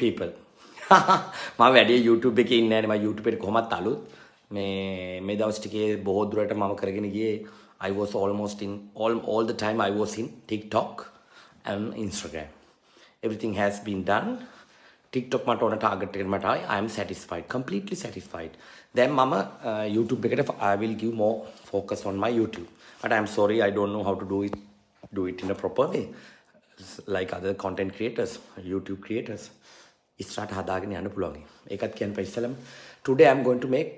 People, මම වැඩි YouTube එකේ ඉන්නේ නෑනේ. මම YouTube එකට කොහොමත් අලුත්. මේ මේ දවස් ටිකේ බොහෝ දුරට මම කරගෙන ගියේ, I was almost in all the time I was in TikTok and Instagram. Everything has been done. TikTok මට ඕන ටාගට් එකට මට ආයි. I am satisfied, completely satisfied. දැන් මම YouTube එකට I will give more focus on my YouTube, but I am sorry, I don't know how to do it in a proper way like other content creators, YouTube creators. ඉස්සරහට හදාගෙන යන්න පුළුවන්. ඒකත් කියන්න එපා ඉස්සෙල්ලම. Today I'm going to make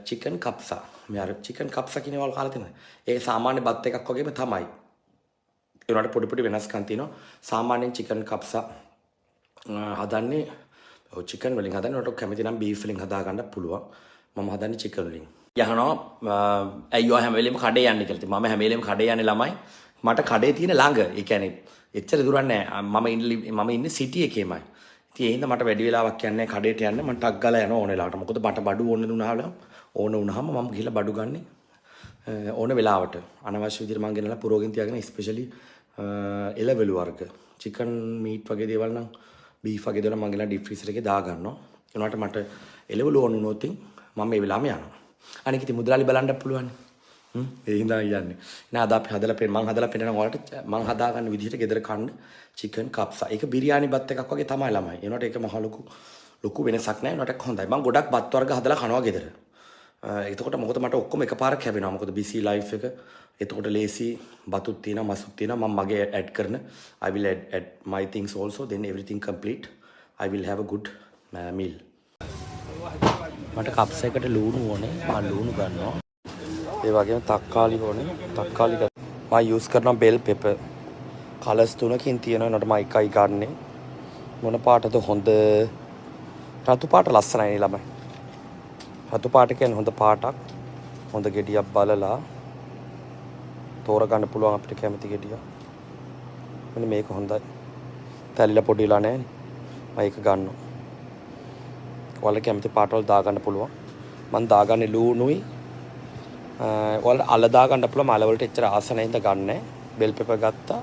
chicken kabsa. මේ අර chicken kabsa කියන ඒවා කාලා තියෙනවද? ඒක සාමාන්‍ය බත් එකක් වගේම තමයි. ඒ වුණාට පොඩි පොඩි වෙනස්කම් තියෙනවා. සාමාන්‍යයෙන් chicken kabsa හදන්නේ, ඔව්, චිකන් වලින් හදන්නේ. ඔයාලට කැමති නම් බීෆ් වලින් හදා ගන්න පුළුවන්. මම හදන්නේ චිකන් වලින්. අහනවා ඇයි ඔයා හැම වෙලේම කඩේ යන්නේ කියලා. ඉතින් මම හැම වෙලේම කඩේ යන්නේ ළමයි, මට කඩේ තියෙන ළඟ. ඒ කියන්නේ එච්චර දුරක් නෑ. මම ඉන්නේ සිටි එකේමයි. ඉතින් ඒ හින්දා මට වැඩි වෙලාවක් යන්නේ නෑ කඩේට යන්න. මම ටක් ගාලා යනවා ඕන වෙලාවට. මොකද මට බඩු ඕන වුණාම මම ගිහලා බඩු ගන්නේ ඕන වෙලාවට. අනවශ්‍ය විදිහට මං ගෙනලා පුරවගෙන තියාගෙන, ස්පෙෂලි එළවලු වර්ග. චිකන් මීට් වගේ දේවල් නම්, බීෆ් වගේ දේවල් මං ගෙනලා ඩීප් ෆ්‍රීසර් එකේ දා ගන්නවා. ඒ වුණාට මට එළවලු ඕන වුණොත් මම මේ වෙලාවම යනවා. අනික ඉතින් මුදලාලි බලන්න පුළුවන්. හ්ම් ඒ හින්දා යන්නේ. නෑ, අද අපි හදලා පෙන්න මං හදලා පෙන්නනවා ඔයාලට මං හදාගන්න විදිහට ගෙදර කන්න චිකන් කප්සා. ඒක බිරියානි බත් එකක් වගේ තමයි ළමයි. ඒ වුණාට ඒක මහ ලොකු ලොකු වෙනසක් නෑ. ඒ වුණාට හොඳයි. මං ගොඩක් බත් වර්ග හදලා කනවා ගෙදර. එතකොට මොකද මට ඔක්කොම එකපාරක් කැවෙනවා. මොකද බිසි ලයිෆ් එක. එතකොට ලේසි, බතුත් තියෙනවා, මසුත් තියෙනවා. මම මගේ ඇඩ් කරන, I will add my things also, then everything complete. I will have a good meal. මට කප්ස එකට ලූණු ඕනේ. මම ලූණු ගන්නවා. ඒ වගේම තක්කාලි ඕනේ. තක්කාලි ගන්න. මම යූස් කරනවා බෙල් පෙපර්. කලර්ස් තුනකින් තියෙනවා. නට මම එකයි ගන්නෙ. මොන පාටද හොඳ? රතු පාට ලස්සනයි නේ ළමයි. රතු පාට කියන්නේ හොඳ පාටක්. හොඳ ගෙඩියක් බලලා තෝරගන්න පුළුවන් අපිට කැමති ගෙඩියක්. මෙන්න මේක හොඳයි. තැලිලා පොඩි වෙලා නැහැ නේ. මම ඒක ගන්නවා. ඔයාලා කැමති පාටවල දාගන්න පුළුවන්. මං දාගන්නේ ලූණුයි. ඔයාලට අල දාගන්න පුළුවන්. අල වලට එච්චර ආස නැහැ හින්දා ගන්නෑ. බෙල් පෙපර් ගත්තා.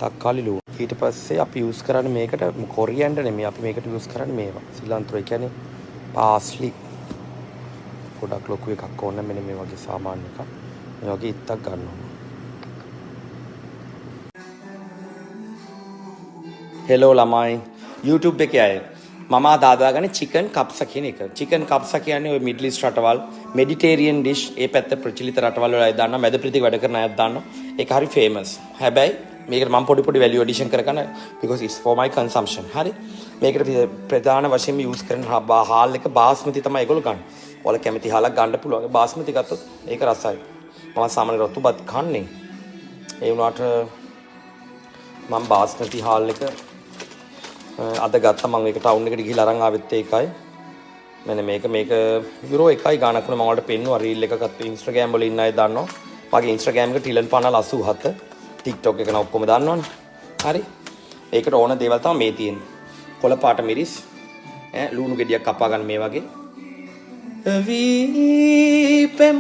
තක්කාලි, ලූණු. ඊට පස්සේ අපි යූස් කරන්නේ මේකට කොරියන්ඩර් නෙමෙයි. අපි මේකට යූස් කරන්නේ මේවා. සිලන්ත්‍රෝ, ඒ කියන්නේ පාස්ලි. ගොඩක් ලොකු එකක් ඕන, මෙන්න මේ වගේ සාමාන්‍ය එකක්. මේ වගේ ඉත්තක් ගන්න ඕන. හෙලෝ ළමයි, YouTube එකේ අය. මම අද හදාගන්නේ චිකන් කප්සා කියන එක. චිකන් කප්සා කියන්නේ ඔය මිඩල් ඊස්ට් රටවල්, මෙඩිටේරියන් ඩිෂ්, ඒ පැත්ත ප්‍රචලිත රටවල් වල අය දන්නවා, මැද පෙරදිග වැඩ කරන අයත් දන්නවා. ඒක හරි ෆේමස්. හැබැයි මේකට මම පොඩි පොඩි වැලියු ඇඩිෂන් කරගන්න because it's for my consumption. හරි. මේකට ප්‍රධාන වශයෙන්ම යූස් කරන හාල් එක බාස්මති තමයි ඒගොල්ලෝ ගන්න. ඔයාලා කැමති හාලක් ගන්න පුළුවන්. බාස්මති ගත්තොත් ඒක රසයි. මම සාමාන්‍ය රතු බත් කන්නේ. ඒ වුණාට මම බාස්මති හාල් එක අද ගත්තා. මම ඒක ටවුන් එකට ගිහිල්ලා අරන් ආවෙත් ඒකයි. මෙන්න මේක මේක යුරෝ එකයි ගාණක් වුණා. මම ඔයාලට පෙන්නුවා රීල් එකකත්. Instagram වල ඉන්න අය දන්නවා. මගේ Instagram එක ටිලන් පනල් 87. TikTok එක නම් ඔක්කොම දන්නවනේ. හරි. ඒකට ඕන දේවල් තමයි මේ තියෙන්නේ. කොළ පාට මිරිස්, ඈ ලුණු ගෙඩියක් කපා ගන්න මේ වගේ. වී පෙම්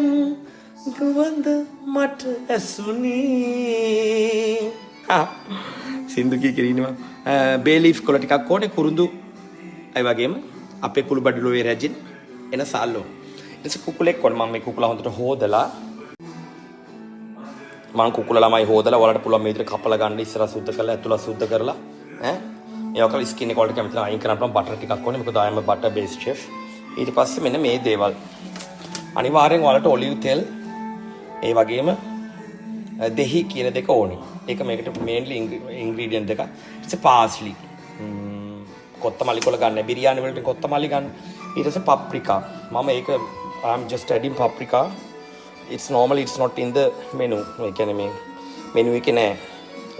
ගුවඳ මට ඇසුනි. සින්දු කී කිය ඉන්නවා. බේ ලීෆ් කොළ ටිකක් ඕනේ, කුරුඳු, ඒ වගේම අපේ කුළු බඩලුවේ රැජින එන සාල්ලෝ. ඊට පස්සේ කුකුලෙක් ඕනේ. මම මේ කුකුලා හොඳට හොදලා, මං කුකුල ළමයි හොදලා, ඔයාලට පුළුවන් මේ විදිහට කපලා ගන්න. ඉස්සරහ සුද්ධ කරලා, ඇතුළ සුද්ධ කරලා, ඈ මේවා කරලා ස්කින් එක ඔයාලට කැමති නම් අයින් කරන්න පුළුවන්. බටර් ටිකක් ඕනේ, මොකද I am a butter based chef. ඊට පස්සේ මෙන්න මේ දේවල් අනිවාර්යෙන් ඔයාලට ඔලිව් තෙල්, ඒ වගේම දෙහි කියන දෙක ඕනේ. ඒක මේකට මේන්ලි ඉන්ග්‍රීඩියන්ට් දෙක. ඊට පස්සේ පාස්ලි. කොත්තමල්ලි කොළ ගන්න. බිරියානි වලට කොත්තමල්ලි ගන්න. ඊට පස්සේ පප්‍රිකා. මම ඒක I'm just adding paprika. It's normally it's not in the menu. ඒ කියන්නේ මේ menu එකේ නෑ.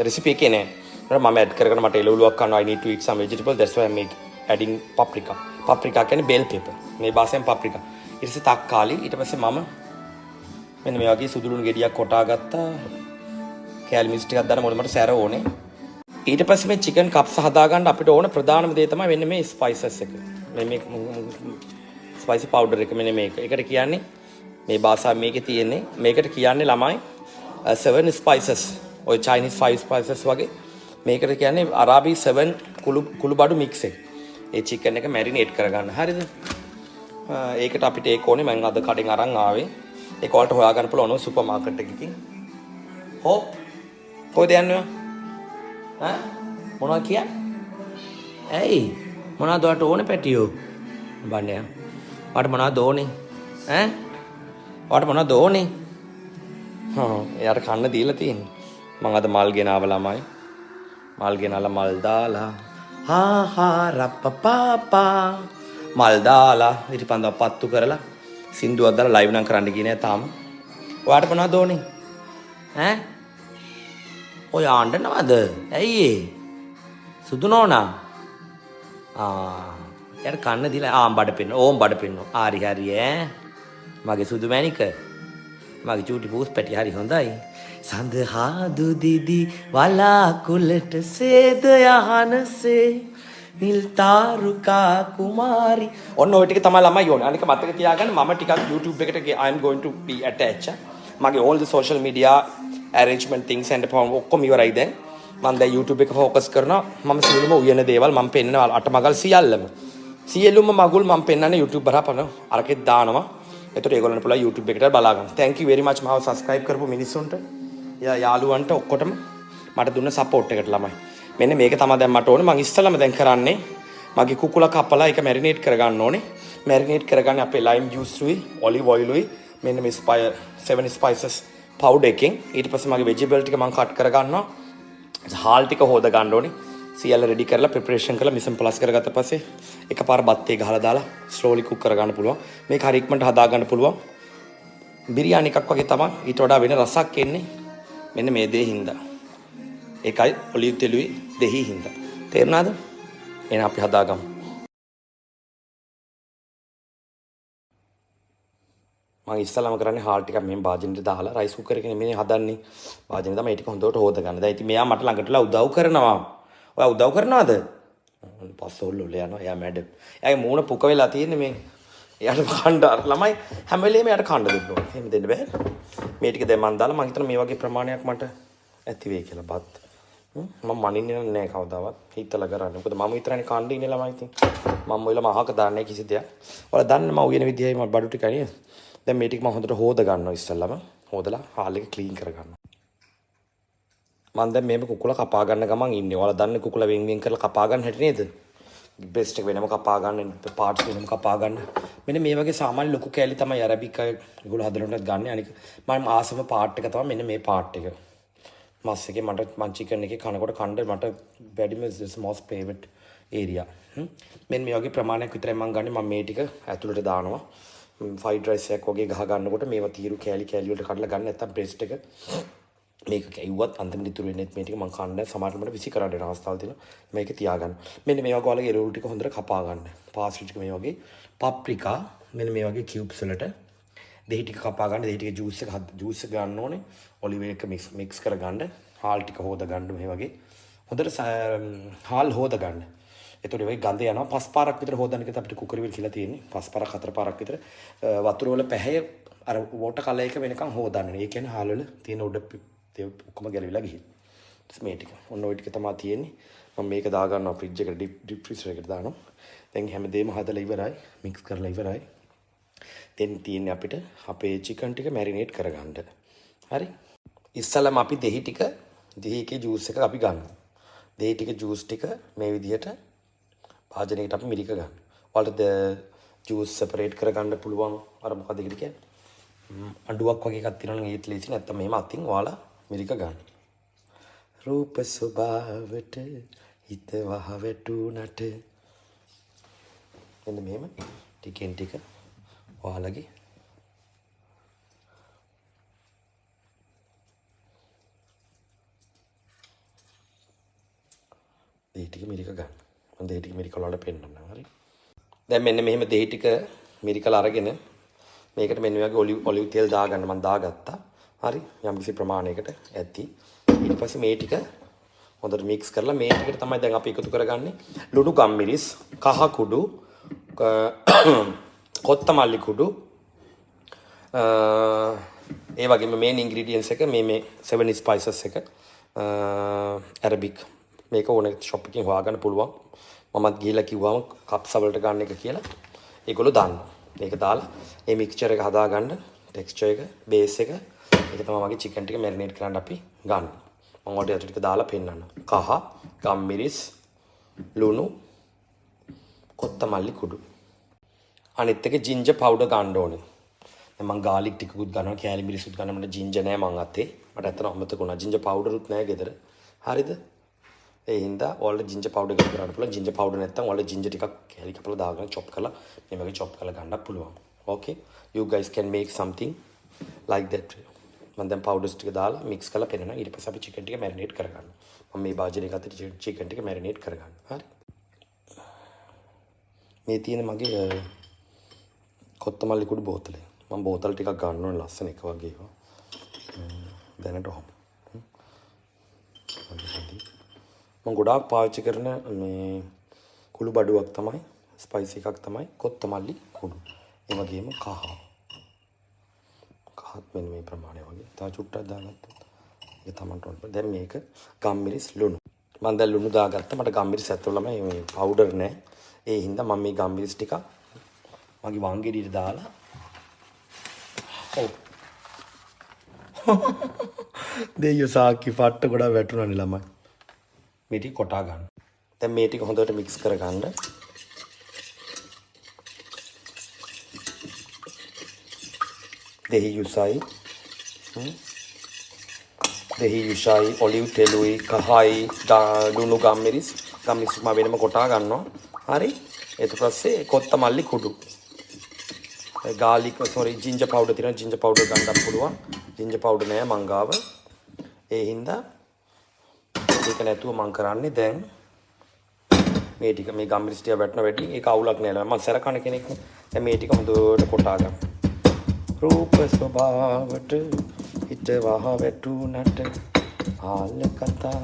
රෙසිපි එකේ නෑ. මම ඇඩ් කරගෙන මට එළවලුවක් කනවා. I need to eat some vegetable. That's why I'm adding paprika. Paprika කියන්නේ bell pepper. මේ භාෂාවෙන් paprika. ඊට පස්සේ තක්කාලි. ඊට පස්සේ මම මෙන්න මේ වගේ සුදු ලුණු ගෙඩියක් කොටා ගත්තා. කෑලි මිරිස් ටිකක් දාන්න, මොකද මට සැර ඕනේ. ඊට පස්සේ මේ චිකන් කප්ස හදාගන්න අපිට ඕන ප්‍රධානම දේ තමයි මෙන්න මේ ස්පයිසස් එක. මේ මේ ස්පයිසි පවුඩර් එක, මෙන්න මේක. ඒකට කියන්නේ මේ භාෂාව මේකේ තියෙන්නේ. මේකට කියන්නේ ළමයි 7 ස්පයිසස්. ඔය Chinese 5 spices වගේ මේකට කියන්නේ අරාබි 7 කුළු කුළු බඩු මික්ස් එක. ඒ චිකන් එක මැරිනේට් කරගන්න. හරිද? ඒකට අපිට ඒක ඕනේ. මම අද කඩෙන් අරන් ආවේ. ඒක ඔයාලට හොයාගන්න පුළුවන් ඕන සුපර් මාකට් එකකින්. හොප්. කොහෙද යන්නේ ඔයා? ඈ? මොනවද කියන්නේ? ඇයි? මොනවද ඔයාට ඕනේ පැටියෝ? බලන්න යා. ඔයාට මොනවද ඕනේ? ඈ? ඔයාට මොනවද ඕනේ? හා, එයාට කන්න දීලා තියෙන්නේ. මං අද මල් ගෙනාව ළමයි. මල් ගෙනාලා මල් දාලා හා හා රප්පා පා මල් දාලා ඊට පන්දව පත්තු කරලා සින්දුවක් දාලා ලයිව් නම් කරන්න ගියේ නෑ තාම. ඔයාට මොනවද ඕනේ? ඈ? ඔය අඬනවද? ඇයි ඒ? සුදු නෝනා? ආ, එයාට කන්න දීලා ආ බඩ පෙන්න. ඕම් බඩ පෙන්න. හරි හරි ඈ. මගේ සුදු මැණික. මගේ චූටි පූස් පැටි හරි හොඳයි. සඳ හාදු දිදි වලාකුළට සේද යහනසේ නිල් තාරුකා කුමාරි. ඔන්න ඔය ටික තමයි ළමයි ඕනේ. අනික මතක තියාගන්න මම ටිකක් YouTube එකට I am going to be attached. මගේ all the social media arrangement things and ඔක්කොම ඉවරයි දැන්. මම දැන් YouTube එක ෆෝකස් කරනවා. මම සියලුම උයන දේවල් මම පෙන්නන අටමගල් සියල්ලම. සියලුම මගුල් මම පෙන්නන්නේ YouTube හරහා පන අරකෙත් දානවා. එතකොට ඒගොල්ලන්ට පුළුවන් YouTube එකට බලා ගන්න. Thank you very much මාව subscribe කරපු මිනිස්සුන්ට, යාළුවන්ට ඔක්කොටම මට දුන්න සපෝට් එකට ළමයි. මෙන්න මේක තමයි දැන් මට ඕනේ. මං ඉස්සෙල්ලාම දැන් කරන්නේ මගේ කුකුල කපලා ඒක මැරිනේට් කරගන්න ඕනේ. මැරිනේට් කරගන්නේ අපේ ලයිම් ජූස් උයි ඔලිව් ඔයිල් උයි මෙන්න මේ 7 ස්පයිසස් පවුඩර් එකෙන්. ඊට පස්සේ මගේ වෙජිටබල් ටික මං කට් කරගන්නවා. හාල් ටික හොද ගන්න ඕනේ. සියල්ල රෙඩි කරලා ප්‍රිපරේෂන් කරලා මිසම් ප්ලස් කරගත්ත පස්සේ එකපාර බත්තේ ගහලා දාලා ස්ලෝලි කුක් කරගන්න පුළුවන්. මේක හරි ඉක්මනට හදා ගන්න පුළුවන්. බිරියානි එකක් වගේ තමයි. ඊට වඩා වෙන රසක් එන්නේ මෙන්න මේ දේ හින්දා. ඒකයි ඔලිව් තෙලුයි දෙහි හින්දා. තේරුණාද? එහෙනම් අපි හදාගමු. මං ඉස්සෙල්ලාම කරන්නේ හාල් ටිකක් මෙහෙම භාජනෙට දාලා රයිස් කුකර් එකේ නෙමෙයි හදන්නේ. භාජනේ තමයි ඒ ටික හොඳට හොද ගන්න. දැන් ඉතින් මෙයා මට ළඟටලා උදව් කරනවා. ඔයා උදව් කරනවද? පස්ස ඔල්ල ඔල්ල යනවා. එයා මැඩම්. එයාගේ මූණ පුක වෙලා තියෙන්නේ මේ. එයාට කණ්ඩ අර ළමයි හැම වෙලේම එයාට කණ්ඩ දෙන්න ඕනේ. එහෙම දෙන්න බෑ. මේ ටික දැන් මං දාලා මං හිතනවා මේ වගේ ප්‍රමාණයක් මට ඇති වෙයි කියලා බත්. මං මනින්නේ නෑ කවදාවත්. හිතලා කරන්නේ. මොකද මම විතරනේ කණ්ඩ ඉන්නේ ළමයි ඉතින්. මම ඔයලා මහක දාන්නේ කිසි දෙයක්. ඔයාලා දන්න මම උයන විදියයි මම බඩු ටිකයි නේද? දැන් මේ ටික මම හොඳට හොද ගන්නවා ඉස්සෙල්ලාම. හොදලා හාල් එක ක්ලීන් කර ගන්නවා. මං දැන් මේව කුකුල කපා ගන්න ගමන් ඉන්නේ. ඔයාලා දන්නේ කුකුල වෙන් වෙන් කරලා කපා ගන්න හැටි නේද? බ්‍රෙස්ට් එක වෙනම කපා ගන්න, පාර්ට්ස් වෙනම කපා ගන්න. මෙන්න මේ වගේ සාමාන්‍ය ලොකු කෑලි තමයි අරබික් අය ඒගොල්ලෝ හදනකොටත් ගන්න. අනික මම ආසම පාර්ට් එක තමයි මෙන්න මේ පාර්ට් එක. මස් එකේ මට මං චිකන් එකේ කනකොට කණ්ඩ මට වැඩිම most favorite area. මෙන්න මේ වගේ ප්‍රමාණයක් විතරයි මං ගන්නෙ. මම මේ ටික ඇතුළට දානවා. ෆ්‍රයිඩ් රයිස් එකක් වගේ ගහ ගන්නකොට මේවා තීරු කෑලි කෑලි වලට කඩලා ගන්න නැත්තම් බ්‍රෙස්ට් එක මේක කැව්වත් අන්තිමට ඉතුරු වෙන්නේ මේ ටික මං කන්න සමහරවිට මට විසි කරන්න වෙන අවස්ථාවල් තියෙනවා. මේක තියාගන්න. මෙන්න මේ වගේ ඔයාලගේ එළවලු ටික හොඳට කපා ගන්න. පාස්ලි ටික මේ වගේ, පප්‍රිකා මෙන්න මේ වගේ කියුබ්ස් වලට, දෙහි ටික කපා ගන්න. දෙහි ටික ජූස් එක ජූස් එක ගන්න ඕනේ. ඔලිව් එක මික්ස් මික්ස් කරගන්න. හාල් ටික හොද ගන්න මේ වගේ. හොඳට හාල් හොද ගන්න. එතකොට ඒ වගේ ගඳ යනවා. පස් පාරක් විතර හොදන්න කියලා අපිට කුකරි වල කියලා තියෙන්නේ. පස් පාරක් හතර පාරක් විතර වතුර වල පැහැය අර වෝටර් කලර් එක වෙනකන් හොදන්න. ඒ කියන්නේ හාල් වල තියෙන උඩ ඒ ඔක්කොම ගැලවිලා ගිහින්. ඊට මේ ටික. ඔන්න ඔය ටික තමයි තියෙන්නේ. මම මේක දා ගන්නවා ෆ්‍රිජ් එකට, ඩීප් ෆ්‍රීසර් එකට දානවා. දැන් හැමදේම හදලා ඉවරයි. මික්ස් කරලා ඉවරයි. දැන් තියෙන්නේ අපිට අපේ චිකන් ටික මැරිනේට් කරගන්න. හරි. ඉස්සලම අපි දෙහි ටික, දෙහි එකේ ජූස් එක අපි ගන්නවා. දෙහි ටික ජූස් ටික මේ විදිහට භාජනයකට අපි මිරික ගන්න. ඔයාලට ජූස් සෙපරේට් කරගන්න පුළුවන්. අර මොකද ඒකට කියන්නේ? අඬුවක් වගේ එකක් තියෙනවා නම් ඒත් ලේසි. නැත්තම් මෙහෙම අතින් ඔයාලා මිරික ගන්න. රූප ස්වභාවට හිත වහ වැටුණට මෙන්න මෙහෙම ටිකෙන් ටික ඔයාලගේ දෙහි ටික මිරික ගන්න. මම දෙහි ටික මිරිකලා ඔයාලට පෙන්නන්නම්. හරි. දැන් මෙන්න මෙහෙම දෙහි ටික මිරිකලා අරගෙන මේකට මෙන්න මේ වගේ ඔලිව් තෙල් දාගන්න. මම දාගත්තා. හරි. යම්කිසි ප්‍රමාණයකට ඇති. ඊට පස්සේ මේ ටික හොඳට මික්ස් කරලා මේ ටිකට තමයි දැන් අපි එකතු කරගන්නේ ලුණු ගම්මිරිස්, කහ කුඩු, කොත්තමල්ලි කුඩු, ඒ වගේම මේන් ඉන්ග්‍රීඩියන්ට්ස් එක මේ මේ 7 ස්පයිසස් එක, ඇරබික් මේක ඕන ෂොප් එකකින් හොයාගන්න පුළුවන්. මමත් ගිහිල්ලා කිව්වම කප්ස වලට ගන්න එක කියලා. ඒගොල්ලෝ දන්නවා. මේක දාලා මේ මික්ස්චර් එක හදාගන්න, ටෙක්ස්චර් එක, බේස් එක. ඒක තමයි මගේ චිකන් ටික මැරිනේට් කරන්න අපි ගන්න. මම ඔයාලට ඒත් ටික දාලා පෙන්නන්නම්. කහ, ගම්මිරිස්, ලුණු, කොත්තමල්ලි කුඩු. අනිත් එක ජින්ජර් පවුඩර් ගන්න ඕනේ. දැන් මං ගාලික් ටිකකුත් ගන්නවා, කෑලි මිරිසුත් ගන්නවා. මට ජින්ජර් නෑ මං අතේ. මට ඇත්තටම අමතක වුණා. ජින්ජර් පවුඩරුත් නෑ ගෙදර. හරිද? ඒ හින්දා ඔයාලට ජින්ජර් පවුඩර් එකතු කරන්න පුළුවන්. ජින්ජර් පවුඩර් නැත්තම් ඔයාලට ජින්ජර් ටිකක් කෑලි කපලා දාගෙන චොප් කරලා මේ වගේ චොප් කරලා ගන්නත් පුළුවන්. Okay, you guys can make something like that. මම දැන් පවුඩර්ස් ටික දාලා මික්ස් කරලා පෙන්නනවා. ඊට පස්සේ අපි චිකන් ටික මැරිනේට් කරගන්නවා. මම මේ භාජනයක අතට චිකන් ටික මැරිනේට් කරගන්නවා. හරි. මේ තියෙන මගේ කොත්තමල්ලි කුඩු බෝතලේ. මම බෝතල් ටිකක් ගන්න ඕනේ ලස්සන එක වගේ ඒවා. දැනට ඔහොම. මම ගොඩාක් පාවිච්චි කරන මේ කුළු බඩුවක් තමයි, ස්පයිසි එකක් තමයි කොත්තමල්ලි කුඩු. ඒ වගේම කහ. කහත් මෙන්න මේ ප්‍රමාණය වගේ. තව චුට්ටක් දාගත්තොත් ඒක තමන්ට ඕන. දැන් මේක ගම්මිරිස් ලුණු. මම දැන් ලුණු දාගත්තා. මට ගම්මිරිස් ඇත්තටම ළමයි මේ පවුඩර් නෑ. ඒ හින්දා මම මේ ගම්මිරිස් ටිකක් මගේ වංගෙඩියට දාලා, ඔව්, දෙයියෝ සාක්කි පට්ට ගොඩක් වැටුණානේ ළමයි. මේ ටික කොටා ගන්න. දැන් මේ ටික හොඳට මික්ස් කරගන්න. දෙහි යුසයි, දෙහි යුසයි, ඔලිව් තෙලුයි, කහයි, ලුණු, ගම්මිරිස්. ගම්මිරිස් මම වෙනම කොටා ගන්නවා. හරි. ඊට පස්සේ කොත්තමල්ලි කුඩු. ගාලික්, සෝරි, ජින්ජර් පවුඩර් තියෙනවා. ජින්ජර් පවුඩර් ගන්නත් පුළුවන්. ජින්ජර් පවුඩර් නෑ මං ගාව. ඒ හින්දා ඒක නැතුව මං කරන්නේ දැන් මේ ටික, මේ ගම්මිරිස් ටික වැටෙන වැඩි, ඒක අවුලක් නෑ මං සැර කන කෙනෙක් නේ. දැන් මේ ටික හොඳට කොටා ගන්න. රූප ස්වභාවට හිත වහ වැටුණට ආල කතා.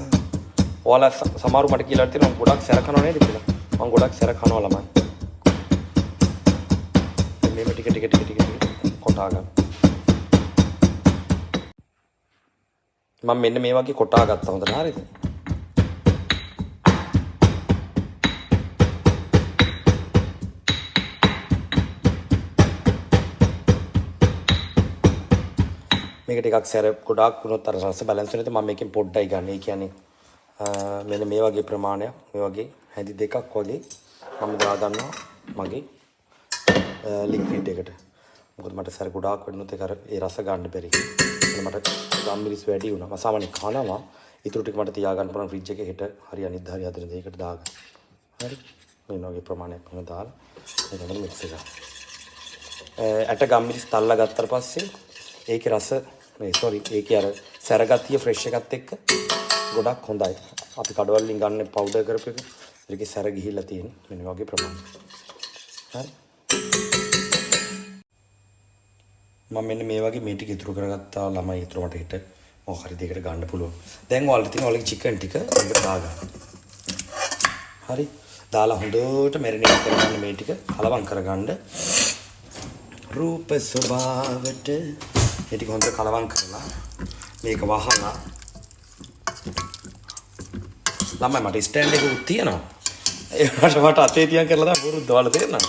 ඔයාලා සමහරු මට කියලා තියෙනවා ගොඩක් සැර කනවා නේද කියලා. මං ගොඩක් සැර කනවා ළමයි. දැන් මේව ටික ටික ටික ටික ටික කොටා ගන්න. මම මෙන්න මේ වගේ කොටා ගත්තා හොඳට, හරිද? මේක ටිකක් සැර ගොඩාක් වුණොත් අර රස බැලන්ස් වෙන ඉතින් මම මේකෙන් පොඩ්ඩයි ගන්න. ඒ කියන්නේ මෙන්න මේ වගේ ප්‍රමාණයක්, මේ වගේ හැඳි දෙකක් වගේ මම දා ගන්නවා මගේ ලික්විඩ් එකට. මොකද මට සැර ගොඩාක් වැඩිනොත් ඒක අර ඒ රස ගන්න බැරි. මට ගම්මිරිස් වැඩි වුණා. මම සාමාන්‍යයෙන් කනවා. ඉතුරු ටික මට තියාගන්න පුළුවන් ෆ්‍රිජ් එකේ හෙට හරි අනිද්දා හරි හදන දෙයකට දාගන්න. හරි. මේ වගේ ප්‍රමාණයක් මම දාලා මේක හොඳට මික්ස් කරගන්න. ඇට ගම්මිරිස් තල්ලා ගත්තට පස්සේ ඒකේ රස, මේ සෝරි, ඒකේ අර සැර ගතිය ෆ්‍රෙෂ් එකත් එක්ක ගොඩක් හොඳයි. අපි කඩවල වලින් ගන්න පවුඩර් කරපු එක ඒකේ සැර ගිහිල්ලා තියෙන මෙන්න වගේ ප්‍රමාණයක්. හරි. මම මෙන්න මේ වගේ මේ ටික ඉතුරු කරගත්තා ළමයි. ඉතුරු මට හෙට මොකක් හරි දෙයකට ගන්න පුළුවන්. දැන් ඔයාලට තියෙන ඔයාලගේ චිකන් ටික මේකට දාගන්න. හරි. දාලා හොඳට මැරිනේට් කරගන්න, මේ ටික කලවම් කරගන්න. රූප ස්වභාවට මේ ටික හොඳට කලවම් කරලා මේක වහලා ළමයි, මට ස්ටෑන්ඩ් එකකුත් තියෙනවා. ඒ වුණාට මට අතේ තියන් කරලා තමයි පුරුද්ද. ඔයාලා තේරෙනවද?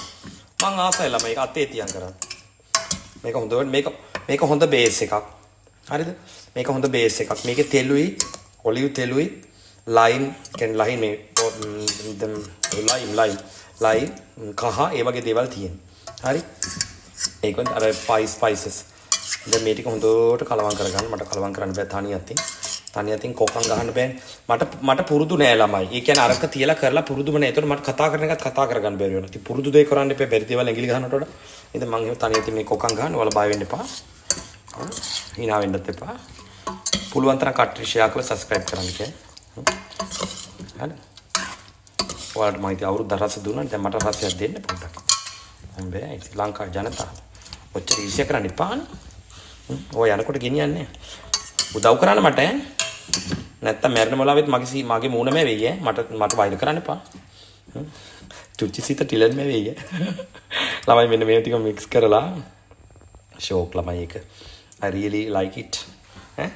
මං ආසයි ළමයි ඒක අතේ තියන් කරන්න. මේක හොඳට, මේක මේක හොඳ බේස් එකක්. හරිද? මේක හොඳ බේස් එකක්. මේකේ තෙලුයි, ඔලිව් තෙලුයි, ලයිම් කියන්නේ ලයිම්, මේ ලයිම් ලයිම් ලයිම්, කහ, ඒ වගේ දේවල් තියෙනවා. හරි? ඒක අර ස්පයිසස්. දැන් මේ ටික හොඳට කලවම් කරගන්න. මට කලවම් කරන්න බෑ තනි අතින්. තනි අතින් කොකන් ගහන්න බෑනේ. මට මට පුරුදු නෑ ළමයි. ඒ කියන්නේ අරක තියලා කරලා පුරුදුම නෑ. ඒතකොට මට කතා කරන එකත් කතා කරගන්න බැරි වෙනවා. ඉතින් පුරුදු දේ කරන්න එපා. බැරි දේවල් ඇඟිලි ගහනට වඩා. ඉතින් මං එහෙම තනි අතින් මේ කොකන් ගහන්න. ඔයාලා බය වෙන්න එපා. හිනා වෙන්නත් එපා. පුළුවන් තරම් කට්ටිය ෂෙයා කරලා සබ්ස්ක්‍රයිබ් කරන්න කියන්නේ. හරි. ඔයාලට මම ඉතින් අවුරුද්ද රස දුන්නා. දැන් මට රසයක් දෙන්න පොඩ්ඩක්. මම බෑ ඉතින් ලංකා ජනතාව. ඔච්චර ඊර්ෂ්‍යා කරන්න එපානේ. ඔය යනකොට ගෙනියන්නේ. උදව් කරන්න මට ඈ. නැත්තම් මැරෙන මොලාවෙත් මගේ මගේ මූණ මැවෙයි ඈ. මට මට වෛර කරන්න එපා. චුච්චි සිත ටිලන් මැවෙයි ඈ. ළමයි, මෙන්න මේ ටික මික්ස් කරලා ෂෝක් ළමයි ඒක. I really like it. ඈ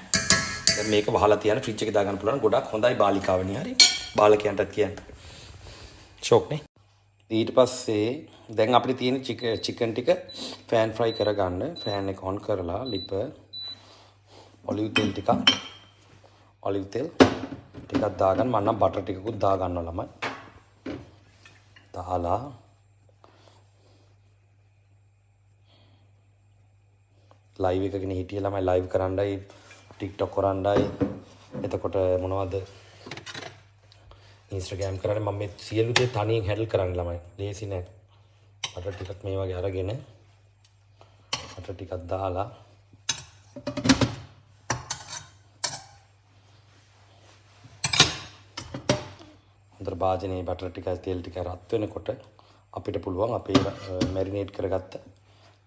දැන් මේක වහලා තියන්න ෆ්‍රිජ් එකේ දාගන්න පුළුවන්. ගොඩක් හොඳයි බාලිකාවනි, හරි. බාලකයන්ටත් කියන්න. ෂෝක් නේ. ඊට පස්සේ දැන් අපිට තියෙන චිකන් ටික ෆෑන් ෆ්‍රයි කරගන්න. ෆෑන් එක ඔන් කරලා ලිප ඔලිව් තෙල් ටිකක්, ඔලිව් තෙල් ටිකක් දාගන්න. මම නම් බටර් ටිකකුත් දාගන්නවා ළමයි. දාලා ලයිව් එකගෙන හිටිය ළමයි, ලයිව් කරන්නයි, TikTok කරන්නයි, එතකොට මොනවද, Instagram කරන්නේ. මම මේ සියලු දේ තනියෙන් හැන්ඩල් කරන්න ළමයි. ලේසි නෑ. බටර් ටිකක් මේ වගේ අරගෙන බටර් ටිකක් දාලා හොඳට භාජනයේ බටර් ටිකයි තෙල් ටිකයි රත් වෙනකොට අපිට පුළුවන් අපේ මැරිනේට් කරගත්ත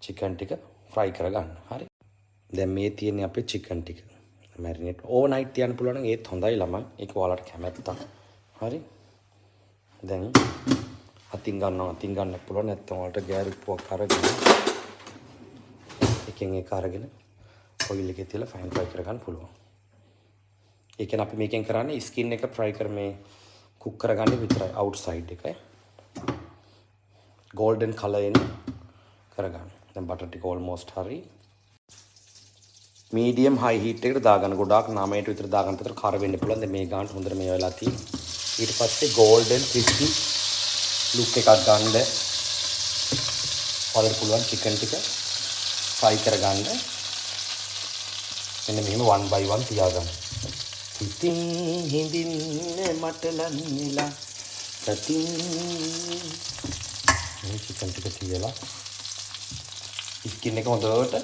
චිකන් ටික ෆ්‍රයි කරගන්න. හරි. දැන් මේ තියෙන්නේ අපේ චිකන් ටික. මැරිනේට් ඕවර්නයිට් තියන්න පුළුවන් නම් ඒත් හොඳයි ළමයි. ඒක ඔයාලට කැමැත්තක්. හරි. දැන් අතින් ගන්නවා, අතින් ගන්න පුළුවන්, නැත්නම් ඔයාලට ගෑරුප්පුවක් අරගෙන එකෙන් එක අරගෙන ඔයිල් එකේ තියලා ෆයින් ෆ්‍රයි කරගන්න පුළුවන්. ඒ කියන්නේ අපි මේකෙන් කරන්නේ ස්කින් එක ෆ්‍රයි කර මේ කුක් කරගන්න විතරයි, අවුට්සයිඩ් එක ගෝල්ඩන් කලර් එන කරගන්න. දැන් බටර් ටික ඕල්මෝස්ට් හරි. මීඩියම් හයි හීට් එකට දාගන්න. ගොඩාක් 9ට විතර දාගන්න විතර කර වෙන්න පුළුවන්. දැන් මේ ගානට හොඳට මේ වෙලා තියෙන්නේ. ඊට පස්සේ ගෝල්ඩන් ක්‍රිස්පි ලුක් එකක් ගන්න ඔයාලට පුළුවන් චිකන් ටික ෆ්‍රයි කරගන්න. මෙන්න මෙහෙම 1 by 1 තියාගන්න. ඉතින් හිඳින්න මට ලන් වෙලා සතින් මේ චිකන් ටික තියලා ස්කින් එක හොඳට,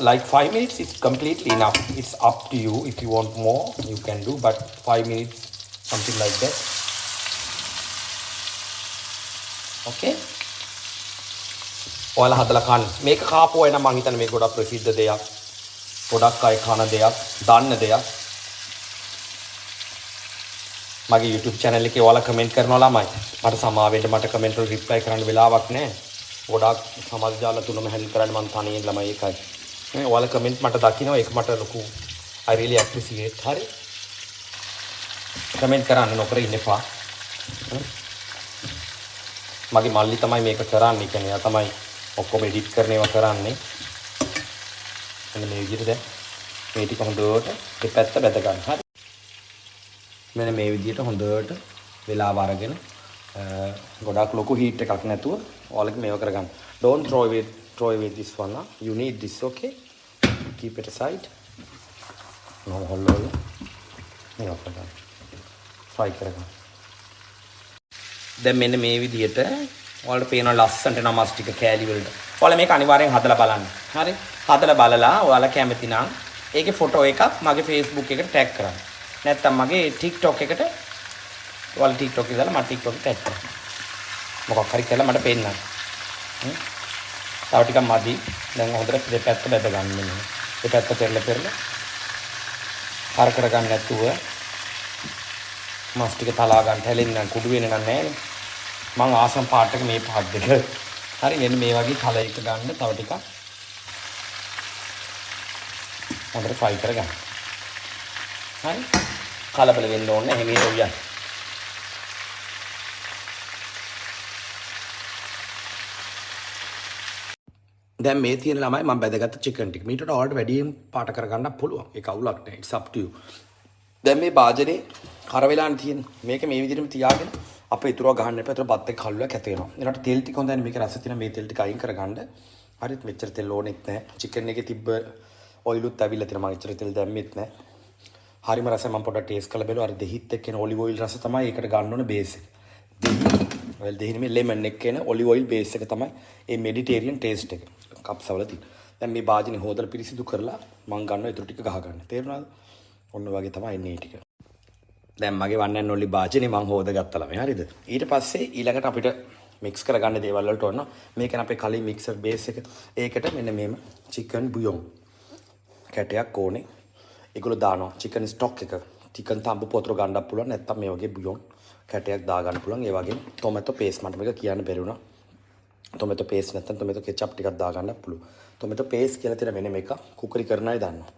like 5 minutes is completely enough. It's up to you. If you want more, you can do, but 5 minutes, something like that. Okay, ඔයාලා හදලා කන්න. මේක කාපු අය නම් මං හිතන්නේ මේක ගොඩක් ප්‍රසිද්ධ දෙයක්, ගොඩක් අය කන දෙයක්, දන්න දෙයක්. මගේ YouTube channel එකේ ඔයාලා කමෙන්ට් කරනවා ළමයි. මට සමා වෙන්න, මට කමෙන්ට් වල රිප්ලයි කරන්න වෙලාවක් නැහැ. ගොඩාක් සමාජ ජාල තුනම හැන්ඩල් කරන්න මං තනියෙන් ළමයි, ඒකයි. නේ ඔයාලා කමෙන්ට් මට දකිනවා, ඒක මට ලොකු, I really appreciate. හරි. කමෙන්ට් කරන්න, නොකර ඉන්න එපා. මගේ මල්ලි තමයි මේක කරන්නේ. කියන්නේ එයා තමයි ඔක්කොම එඩිට් කරන ඒවා කරන්නේ. මෙන්න මේ විදිහට දැන් මේ ටික හොඳට දෙපැත්ත බැද ගන්න. හරි. මෙන්න මේ විදිහට හොඳට වෙලාව අරගෙන ගොඩාක් ලොකු හීට් එකක් නැතුව ඔයාලගේ මේව කරගන්න. Don't throw away this one. Huh? You need this, okay? Keep it aside. නො හොල්ල හොල්ල මේව කරගන්න. ෆ්‍රයි කරගන්න. දැන් මෙන්න මේ විදිහට ඔයාලට පේනවා ලස්සනට එනවා මස් ටික කෑලි වලට. ඔයාලා මේක අනිවාර්යෙන් හදලා බලන්න. හරි? හදලා බලලා ඔයාලා කැමති නම් ඒකේ ෆොටෝ එකක් මගේ Facebook එකට ටැග් කරන්න. නැත්තම් මගේ TikTok එකට, ඔයාලා TikTok එක දාලා මට TikTok එකට ටැග් කරන්න. මොකක් හරි කරලා මට පෙන්නන්න. තව ටිකක් මදි. දැන් හොඳට දෙපැත්ත බැද ගන්න ඕනේ. දෙපැත්ත පෙරලා පෙරලා කර කර ගන්න නැතුව මස් ටික තලා ගන්න. හැලෙන්නේ නම් කුඩු වෙන්නේ නම් නෑනේ. මං ආසම් පාට් එක මේ පාට් දෙක. හරි, මෙන්න මේ වගේ කලර් එක ගන්න තව ටිකක් හොඳට ෆ්‍රයි කරගන්න. හරි, කලබල වෙන්න ඕනේ නැහැ, හිමීට උයන්න. දැන් මේ තියෙන ළමයි මම බැදගත්ත චිකන් ටික. මීට වඩා ඔයාලට වැඩියෙන් පාට කරගන්න පුළුවන්. ඒක අවුලක් නෑ. It's up to you. දැන් මේ භාජනේ කර වෙලානේ තියෙන්නේ. මේක මේ විදිහටම තියාගෙන අපේ ඉතුරුව ගහන්න එපා. ඒතර බත් එක කළුවක් ඇති වෙනවා. ඊළඟට තෙල් ටික හොඳයි. මේක රස තියෙන මේ තෙල් ටික අයින් කරගන්න. හරිත් මෙච්චර තෙල් ඕනෙත් නෑ. චිකන් එකේ තිබ්බ ඔයිලුත් ඇවිල්ලා තියෙනවා. මම එච්චර තෙල් දැම්මෙත් නෑ. හරිම රසයි. මම පොඩ්ඩක් ටේස්ට් කරලා බැලුවා. අර දෙහිත් එක්ක එන ඔලිව් ඔයිල් රස තමයි ඒකට ගන්න ඕන බේස් එක. දෙහි, ඔයල් දෙහි නෙමෙයි, ලෙමන් එක්ක එන ඔලිව් ඔයිල් බේස් එක තමයි ඒ මෙඩිටේරියන් ටේස්ට් එක. කප්සවල තියෙන. දැන් මේ භාජනේ හොදලා පිරිසිදු කරලා මං ගන්නවා ඉතුරු ටික ගහ ගන්න. තේරුණාද? ඔන්න වගේ තමයි එන්නේ ඒ ටික. දැන් මගේ වන් ඇන්ඩ් ඔන්ලි භාජනේ මං හොදගත්තා ළමයි. හරිද? ඊට පස්සේ ඊළඟට අපිට මික්ස් කරගන්න දේවල් වලට ඕන. මේකන අපේ කලින් මික්සර් බේස් එක. ඒකට මෙන්න මෙහෙම චිකන් බුයොන් කැටයක් ඕනේ. ඒගොල්ලෝ දානවා චිකන් ස්ටොක් එක. චිකන් තඹ පොතර ගන්නත් පුළුවන්, නැත්නම් මේ වගේ බුයොන් කැටයක් දාගන්න පුළුවන්. ඒ වගේම ටොමැටෝ පේස්ට්, මට මේක කියන්න බැරි වුණා. ටොමැටෝ පේස්ට් නැත්නම් ටොමැටෝ කෙචප් ටිකක් දාගන්න පුළුවන්. ටොමැටෝ පේස්ට් කියලා තියෙන වෙනම එකක් කුකරි කරන අය දන්නවා.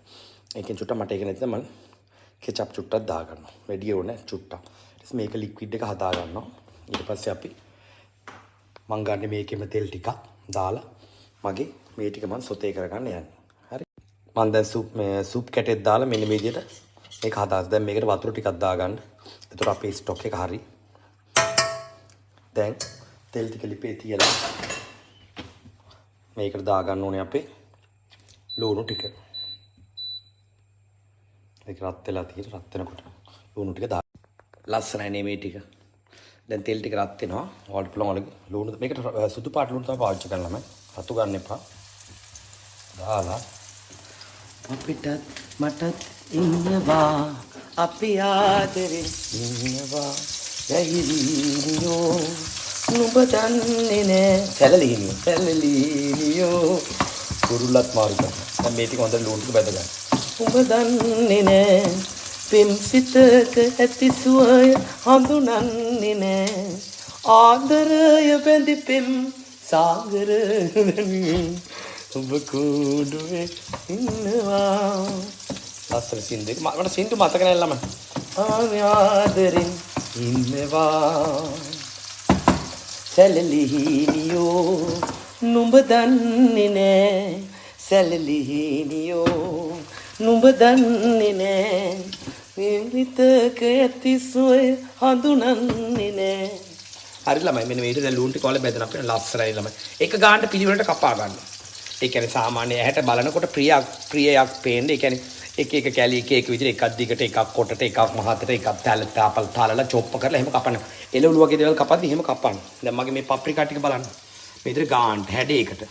ඒකෙන් චුට්ටක්, මට ඒක නැත්නම් මං කෙචප් චුට්ටක් දාගන්නවා. වැඩි ඕනේ චුට්ටක්. ඊට පස්සේ මේක ලික්විඩ් එක හදා ගන්නවා. ඊට පස්සේ අපි මං ගන්න මේකෙම තෙල් ටිකක් දාලා මගේ මේ ටික මං සොතේ කරගන්න යන්නේ. හරි. මං දැන් සුප් මේ සුප් කැටෙත් දාලා මෙන්න මේ විදිහට මේක හදා. දැන් මේකට වතුර ටිකක් දාගන්න. එතකොට අපේ ස්ටොක් එක හරි. දැන් තෙල් ටික ලිපේ තියලා මේකට දාගන්න ඕනේ අපේ ලුණු ටික. ඒක රත් වෙලා තියෙන රත් වෙනකොට ලුණු ටික දාන්න. ලස්සනයි නේ මේ ටික. දැන් තෙල් ටික රත් වෙනවා. ඔයාලට පුළුවන් ඔයාලගේ ලුණු මේකට සුදු පාට ලුණු තමයි පාවිච්චි කරන්න ළමයි. රතු ගන්න එපා. දාලා අපිටත් මටත් ඉන්නවා අපි ආදරෙන් ඉන්නවා වැහිලිනියෝ නුඹ දන්නේ නෑ සැලලිනියෝ සැලලිනියෝ කුරුල්ලත් මාරු කරනවා. දැන් මේ ටික හොඳට ලුණු ටික බැද ගන්න. උඹ දන්නේ නෑ පෙම් සිතක ඇති සුවය හඳුනන්නේ නෑ ආදරය බැඳි පෙම් සාගර උඹ කූඩුවේ ඉන්නවා. ලස්සන සින්දු එක. මට සින්දු මතක නෑ ළමයි. ආදරෙන් ඉන්නවා සැලලිහිනියෝ නුඹ දන්නේ නෑ සැලලිහිනියෝ නුඹ දන්නේ නෑ මේ හිතක ඇති සුවය හඳුනන්නේ නෑ. හරි ළමයි, මෙන්න මේ විදිහට දැන් ලූණු ටික ඔයාලා බෙදන අපේ ලස්සනයි ළමයි. එක ගානට පිළිවෙලට කපා ගන්න. ඒ කියන්නේ සාමාන්‍ය ඇහැට බලනකොට ප්‍රියයක් පේන්න. ඒ කියන්නේ එක එක කැලි එක එක විදිහට එකක් දිගට එකක් කොටට එකක් මහතට එකක් තැල තලලා චොප්ප කරලා එහෙම කපන්න. එළවලු වගේ දේවල් කපද්දි එහෙම කපන්න. දැන් මගේ මේ පප්‍රිකා ටික බලන්න. මේ විදිහට ගානට හැඩයකට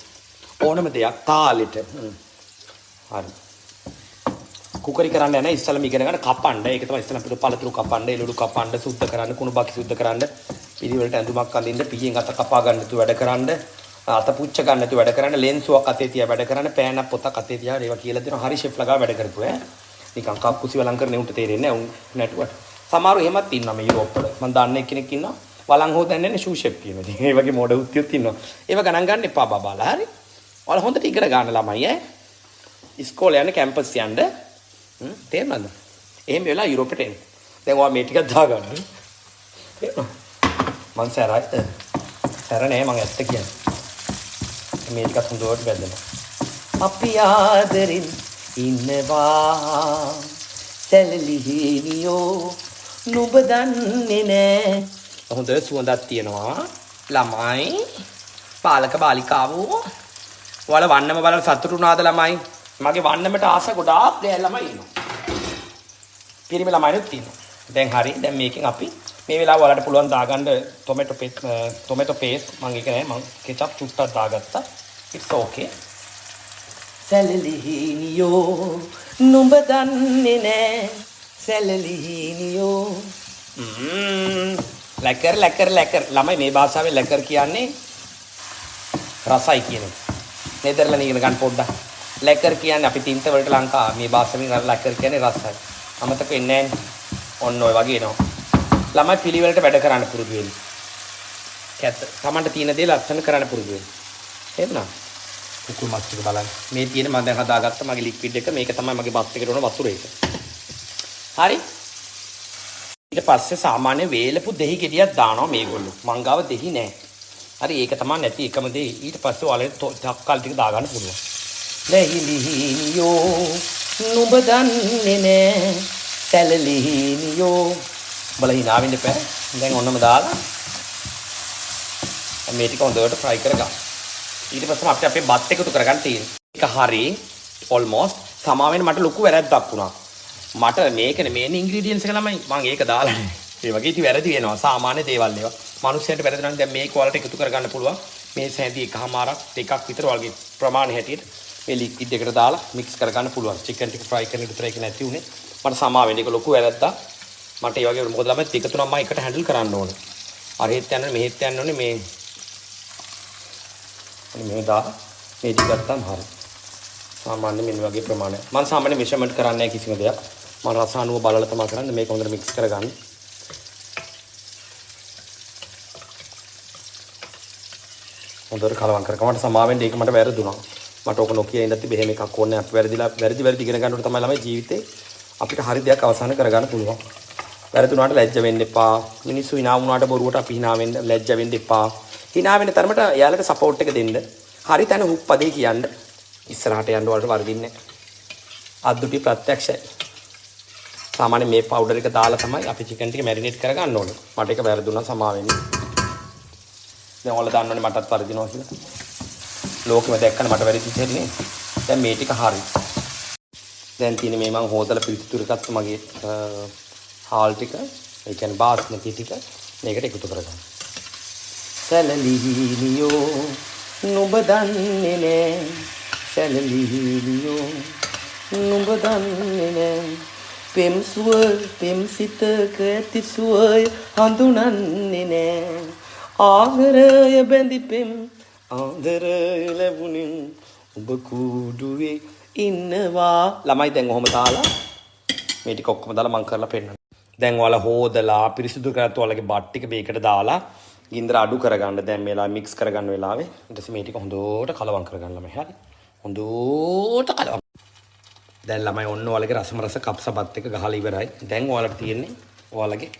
ඕනම දෙයක් තාලෙට. හරි. කුකරි කරන්න යන ඉස්සලම ඉගෙන ගන්න කපන්න. ඒක තමයි ඉස්සලම අපිට පළතුරු කපන්න, එළවලු කපන්න, සුද්ධ කරන්න, කුණු බකි සුද්ධ කරන්න, පිළිවෙලට ඇඳුමක් අඳින්න, පිහින් අත කපා ගන්න නැතුව වැඩ කරන්න, අත පුච්ච ගන්න නැතුව වැඩ කරන්න, ලෙන්සුවක් අතේ තියා වැඩ කරන්න, පෑනක් පොතක් අතේ තියා ඒවා කියලා දෙනවා. හරි ෂෙෆ්ලා ගාව වැඩ කරපු ඈ. නිකන් කප්කුසි වලං කරන උන්ට තේරෙන්නේ නැහැ උන් නැටුවට. සමහරව එහෙමත් ඉන්නවා මේ යුරෝප් වල. මං දන්න එක්කෙනෙක් ඉන්නවා වලං හොදන්නේ නැහැ ෂූ ෂෙෆ් කියන ඉතින්. ඒ වගේ මොඩ උත්තියොත් ඉන්නවා. ඒව ගණන් ගන්න එපා බබාලා. හරි. ඔයාලා හොඳට ඉගෙන ගන්න ළමයි ඈ. ඉස්කෝලේ යන්න කැම්පස් යන්න. තේරුණාද? එහෙම වෙලා යුරෝපෙට එන්න. දැන් ඔයා මේ ටිකක් දාගන්න. තේරුණා? මං සැරයි. සැර නෑ මං ඇත්ත කියන්නේ. මේ ටිකත් හොඳට බැදෙනවා. අපි ආදරෙන් ඉන්නවා සැලලිහිනියෝ නුඹ දන්නේ නෑ. හොඳ සුවඳක් තියෙනවා ළමයි. පාලක බාලිකාවෝ ඔයාලා වන්නම බලලා සතුටු වුණාද ළමයි? මගේ වන්නමට ආස ගොඩාක් ගෑල් ළමයි ඉන්නවා. පිරිමි ළමයිනුත් ඉන්නවා. දැන් හරි. දැන් මේකෙන් අපි මේ වෙලාව ඔයාලට පුළුවන් දාගන්න ටොමැටෝ පේස්ට්, ටොමැටෝ පේස්ට් මං ඒක නෑ මං කෙචප් චුට්ටක් දාගත්තා. It's okay. සැලලිහිනියෝ නුඹ දන්නේ නෑ සැලලිහිනියෝ. Lekker lekker lekker ළමයි මේ භාෂාවෙන් lekker කියන්නේ රසයි කියන එක. නෙදර්ලන්ත ඉගෙන ගන්න පොඩ්ඩක්. Lekker කියන්නේ අපි තින්ත වලට ලංකා මේ භාෂාවෙන් lekker කියන්නේ රසයි. අමතක වෙන්නේ නෑනේ. ඔන්න ඔය වගේ එනවා. ළමයි පිළිවෙලට වැඩ කරන්න පුරුදු වෙන්න. කැත. තමන්ට තියෙන දේ ලස්සන කරන්න පුරුදු වෙන්න. තේරුණාද? කුකුල් මස් ටික බලන්න. මේ තියෙන මම දැන් හදාගත්ත මගේ ලික්විඩ් එක. මේක තමයි මගේ බත් එකට ඕන වතුර එක. හරි. ඊට පස්සේ සාමාන්‍ය වේලපු දෙහි ගෙඩියක් දානවා මේගොල්ලෝ. මං ගාව දෙහි නෑ. හරි ඒක තමයි නැති එකම දේ. ඊට පස්සේ ඔයාලට තක්කාලි ටික දාගන්න පුළුවන්. ලැහිලිහිනියෝ නුඹ දන්නේ නෑ සැලලිහිනියෝ. උඹලා හිනා වෙන්න එපා. දැන් ඔන්නම දාලා මේ ටික හොඳට ෆ්‍රයි කරගන්න. ඊට පස්සේ අපිට අපේ බත් එකතු කරගන්න තියෙනවා. ඒක හරි ඔල්මෝස්ට්. සමා වෙන්න මට ලොකු වැරැද්දක් වුණා. මට මේකනේ මේන් ඉන්ග්‍රීඩියන්ට්ස් එක ළමයි මං ඒක දාලා නෑ. ඒ වගේ ඉතින් වැරදි වෙනවා. සාමාන්‍ය දේවල් ඒවා. මනුස්සයන්ට වැරදි නම් දැන් මේක ඔයාලට එකතු කරගන්න පුළුවන්. මේ සැඳි එකහමාරක් දෙකක් විතර ඔයාලගේ ප්‍රමාණය හැටියට මේ ලික්විඩ් එකට දාලා මික්ස් කරගන්න පුළුවන්. චිකන් ටික ෆ්‍රයි කරන විතර ඒක නැති උනේ. මට සමා වෙන්න ඒක ලොකු වැරැද්දක්. මට ඒ වගේ මොකද ළමයි දෙක තුනක් මම එකට හැන්ඩල් කරන්න ඕනේ. අරහෙත් යන්න ඕනේ මෙහෙත් යන්න ඕනේ මේ අනේ මෙහෙම දාලා මේ ටික ගත්තාම හරි. සාමාන්‍ය මෙන්න වගේ ප්‍රමාණයක්. මම සාමාන්‍ය මෙෂර්මන්ට් කරන්නේ නැහැ කිසිම දෙයක්. මම රස අනුව බලලා තමයි කරන්නේ. මේක හොඳට මික්ස් කරගන්න. හොඳට කලවම් කරගන්න. මට සමා වෙන්න ඒක මට වැරදුනා. මට ඕක නොකිය ඉඳන් තිබෙ එහෙම එකක් ඕනේ නැහැ. අපි වැරදිලා වැරදි වැරදි ඉගෙන ගන්නකොට තමයි ළමයි ජීවිතේ අපිට හරි දෙයක් අවසන් කරගන්න පුළුවන්. වැරදුනාට ලැජ්ජ වෙන්න එපා. මිනිස්සු හිනා වුණාට බොරුවට අපි හිනා වෙන්න ලැජ්ජ වෙන්න එපා. හිනා වෙන තරමට එයාලට සපෝට් එක දෙන්න. හරි තැන හුප්පදේ කියන්න. ඉස්සරහට යන්න ඔයාලට වරදින්නේ නැහැ. අද්දුටි ප්‍රත්‍යක්ෂයි. සාමාන්‍ය මේ පවුඩර් එක දාලා තමයි අපි චිකන් ටික මැරිනේට් කරගන්න ඕනේ. මට ඒක වැරදුනා, සමා වෙන්න. දැන් ඔයාලා දන්නවනේ මටත් වරදිනවා කියලා. ලෝකෙම දැක්කම මට වැරදිච්ච හැටි නේ. දැන් මේ ටික හරි. දැන් තියෙන්නේ මේ මං හොදලා පිරිසිදු කරගත්ත මගේ හාල් ටික, ඒ කියන්නේ බාස්මති ටික මේකට එකතු කරගන්න. සැලලිහිනියෝ නුඹ දන්නේ නෑ, සැලලිහිනියෝ නුඹ දන්නේ නෑ, පෙම් සුව පෙම් සිතක ඇති සුවය හඳුනන්නේ නෑ, ආදරය බැඳි පෙම් ආදරය ලැබුණින් ඔබ කූඩුවේ ඉන්නවා. ළමයි, දැන් ඔහොම දාලා මේ ටික ඔක්කොම දාලා මං කරලා පෙන්නන්න. දැන් ඔයාලා හොදලා පිරිසිදු කරගත්තු ඔයාලගේ බත් ටික මේකට දාලා ගින්දර අඩු කරගන්න. දැන් මේ වෙලාවේ මික්ස් කරගන්න වෙලාවේ ඊට පස්සේ මේ ටික හොඳට කලවම් කරගන්න ළමයි. හරි. හොඳට කලවම්. දැන් ළමයි, ඔන්න ඔයාලගේ රසම රස කප්ස බත් එක ගහලා ඉවරයි. දැන් ඔයාලට තියෙන්නේ ඔයාලගේ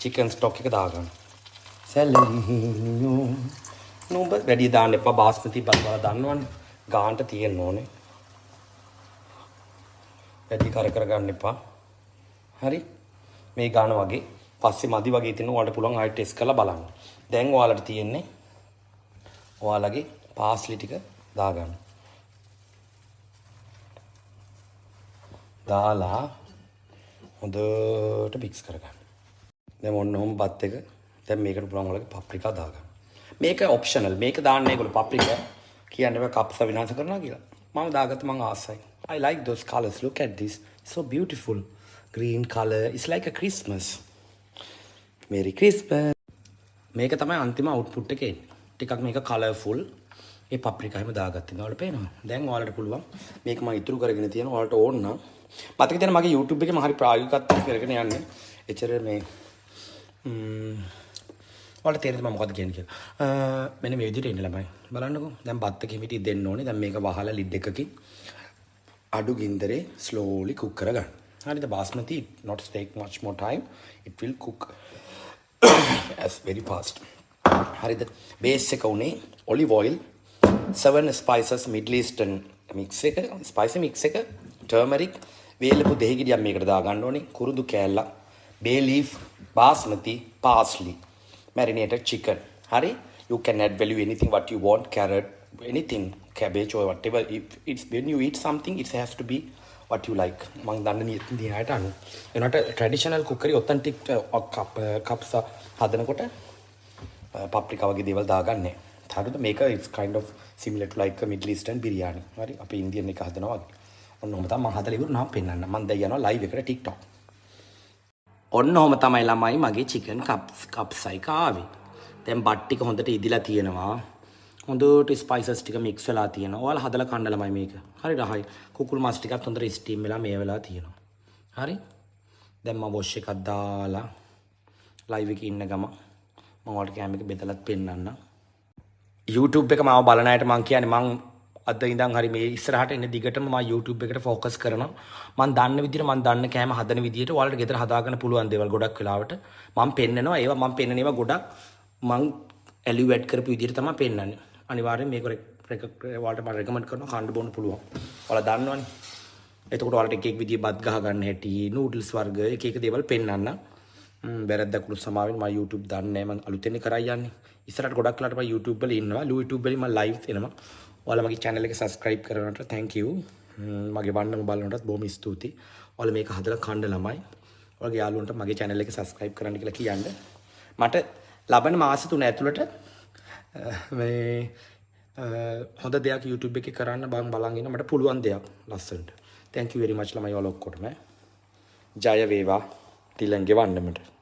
චිකන් ස්ටොක් එක දාගන්න. සැලලිහිනියෝ නුඹ වැඩි දාන්න එපා. බාස්මති බත් ඔයාලා දන්නවනේ. ගාන්ට තියෙන්න ඕනේ. වැඩි කර කර ගන්න එපා. හරි. මේ ගාන වගේ පස්සේ මදි වගේ තියෙන ඔයාලට පුළුවන් ආයෙත් ටෙස්ට් කරලා බලන්න. දැන් ඔයාලට තියෙන්නේ ඔයාලගේ පාස්ලි ටික දාගන්න. දාලා හොඳට මික්ස් කරගන්න. දැන් ඔන්න ඔහොම බත් එක. දැන් මේකට පුළුවන් ඔයාලගේ පප්‍රිකා දාගන්න. මේක ඔප්ෂනල්. මේක දාන්න ඒගොල්ලෝ පප්‍රිකා කියන්නේ බෑ කප්ස විනාශ කරනවා කියලා. මම දාගත්ත, මං ආසයි. I like those colors. Look at this. So beautiful. Green color. It's like a Christmas. Merry Christmas. මේක තමයි අන්තිම අවුට්පුට් එක එන්නේ. ටිකක් මේක කලර්ෆුල්. ඒ පප්‍රිකා එහෙම දාගත්තා. ඔයාලට පේනවා. දැන් ඔයාලට පුළුවන් මේක මම ඉතුරු කරගෙන තියෙන ඔයාලට ඕන නම් මතක තියාගන්න, මගේ YouTube එකේ මම හරි ප්‍රායෝගිකත්වයක් කරගෙන යන්නේ. එච්චර මේ ඔයාලට තේරෙන්නේ මම මොකද්ද කියන්නේ කියලා. මෙන්න මේ විදිහට එන්න ළමයි. බලන්නකෝ. දැන් බත් එක හිමිටි දෙන්න ඕනේ. දැන් මේක වහලා ලිඩ් එකකින් අඩු ගින්දරේ ස්ලෝලි කුක් කරගන්න. හරිද? බාස්මති not take much more time. It will cook as very fast. හරිද? බේස් එක උනේ olive oil, seven spices Middle Eastern mix එක, spicy mix එක, turmeric, වේලපු දෙහි ගෙඩියක් මේකට දාගන්න ඕනේ, කුරුඳු කෑල්ලක්, bay leaf, basmati, parsley, marinated chicken. හරි? You can add value anything what you want, carrot, anything, cabbage or whatever. If it's when you eat something, it has to be what you like. මං දන්න නියත අයට අනුව. එනකොට traditional කුකරි ඔතෙන්ටික් කප්සා හදනකොට පප්‍රිකා වගේ දේවල් දාගන්නේ. හරිද? මේක it's kind of similar to like a Middle Eastern biryani. හරි? අපි ඉන්දියන් එක හදනවා වගේ. ඔන්න ඔහොම තමයි මං හදලා ඉවර පෙන්නන්න. මං දැන් යනවා ලයිව් එකට TikTok. ඔන්න ඔහොම තමයි ළමයි මගේ චිකන් කප්සා එක ආවේ. දැන් බත් ටික හොඳට ඉදිලා තියෙනවා. හොඳට ස්පයිසස් ටික මික්ස් වෙලා තියෙනවා. ඔයාලා හදලා කන්න ළමයි මේක. හරි රහයි. කුකුල් මස් ටිකත් හොඳට ස්ටීම් වෙලා මේ වෙලා තියෙනවා. හරි? දැන් මම වොෂ් එකක් දාලා ලයිව් එකේ ඉන්න ගම මම ඔයාලට කැම් එක බෙදලත් පෙන්නන්නම්. YouTube එක මාව බලන අයට මං කියන්නේ, මං අද ඉඳන් හරි මේ ඉස්සරහට එන දිගටම මම YouTube එකට ෆෝකස් කරනවා. මං දන්න විදිහට, මං දන්න කෑම හදන විදිහට ඔයාලට ගෙදර හදාගන්න පුළුවන් දේවල් ගොඩක් වෙලාවට මං පෙන්නනවා. ඒවා මං පෙන්නන ඒවා ගොඩක් මං ඇලිව් ඇඩ් කරපු විදිහට තමයි පෙන්නන්නේ. අනිවාර්යෙන් මේක ඔයාලට මම රෙකමන්ඩ් කරනවා, කන්න බොන්න පුළුවන්. ඔයාලා දන්නවනේ. එතකොට ඔයාලට එක එක විදිහේ බත් ගහ ගන්න හැටි, නූඩල්ස් වර්ග එක එක දේවල් පෙන්නන්න. වැරද්දක් වුණොත් සමාවෙන්න. මම YouTube දන්නේ නැහැ. මං අලුතෙන් කරයි යන්නේ. ඉස්සරහට ගොඩක් වෙලාවට මම YouTube වල ඉන්නවා. YouTube වලින් මම ලයිව් එනවා. ඔයාලා මගේ channel එක subscribe කරනට thank you. මගේ වන්නම බලනටත් බොහොම ස්තුතියි. ඔයාලා මේක හදලා කන්න ළමයි. ඔයාලගේ යාළුවන්ට මගේ channel එක subscribe කරන්න කියලා කියන්න. මට ලබන මාස 3 ඇතුළට මේ හොඳ දෙයක් YouTube එකේ කරන්න බං බලන් ඉන්න මට පුළුවන් දෙයක් ලස්සනට. Thank you very much ළමයි ඔයාලා ඔක්කොටම. ජය වේවා තිලන්ගේ වන්නමට.